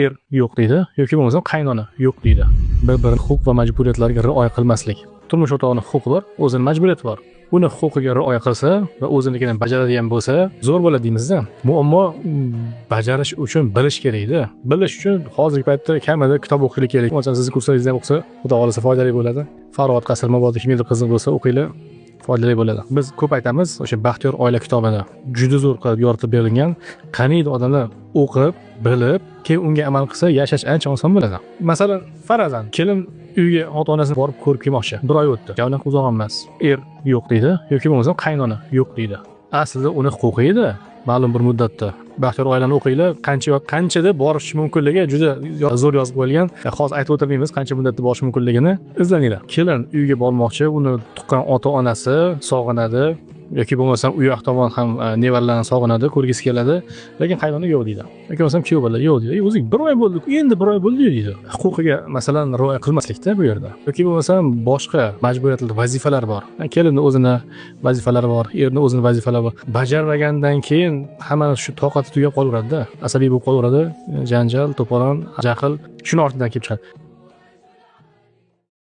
Er yo'q deydi yoki bo'lmasam qaynona yo'q deydi. Bir-birini huquq va majburiyatlarga rioya qilmaslik. Turmush o'rtog'ini huquqi bor, o'zini majburiyati bor. Uni huquqiga rioya qilsa va o'zinikini bajaradigan bo'lsa, zo'r bo'ladi deymizda. Muammo bajarish uchun bilish kerakda. Bilish uchun hozirgi paytda kamida kitob o'qishlik kerak. Masalan, sizni kurslaringizda ham o'qisa, Xudo xohlasa foydali bo'ladi. Farog'at qasr mabodo kimgadir qiziq bo'lsa, o'qinglar, foydali bo'ladi. Biz ko'p aytamiz, o'sha Baxtiyor oila kitobini juda zo'r qilib yoritib berilgan. Qaniydi odamlar o'qib, bilib, keyin unga amal qilsa, yashash ancha oson bo'ladi. Masalan, farazan kelin uyga ota-onasini borib ko'rib kelmoqchi. Bir oy o'tdi. Unaqa uzoq emas. Er yo'q deydi yoki bo'lmasam qaynona yo'q deydi. Aslida uni huquqi edi ma'lum bir muddatda. Baxtiyor oilani o'qinglar, qancha qanchada borish mumkinligi juda zo'r yozib qo'yilgan. Hozir aytib o'tirmaymiz qancha muddatda borish mumkinligini. Izlaninglar. Kelin uyga bormoqchi, uni tuqqan ota-onasi sog'inadi yoki bo'lmasam u yoq tomon ham nevaralarni sog'inadi, ko'rgisi keladi, lekin qaynona yo'q deydi. Yoki bo'lmasam kuyov bola yo'q deydi. O'zi bir oy bo'ldi, endi bir oy bo'ldi deydi. Huquqiga masalan rioya qilmaslikda bu yerda. Yoki bo'lmasam boshqa majburiyatlar, vazifalar bor. Kelinni o'zini vazifalari bor, erni o'zini vazifalari bor. Bajarmagandan keyin hammani shu toqati tugab qolaveradi-da, asabiy bo'lib qolaveradi, janjal, to'polon, jahl shuni ortidan kelib chiqadi.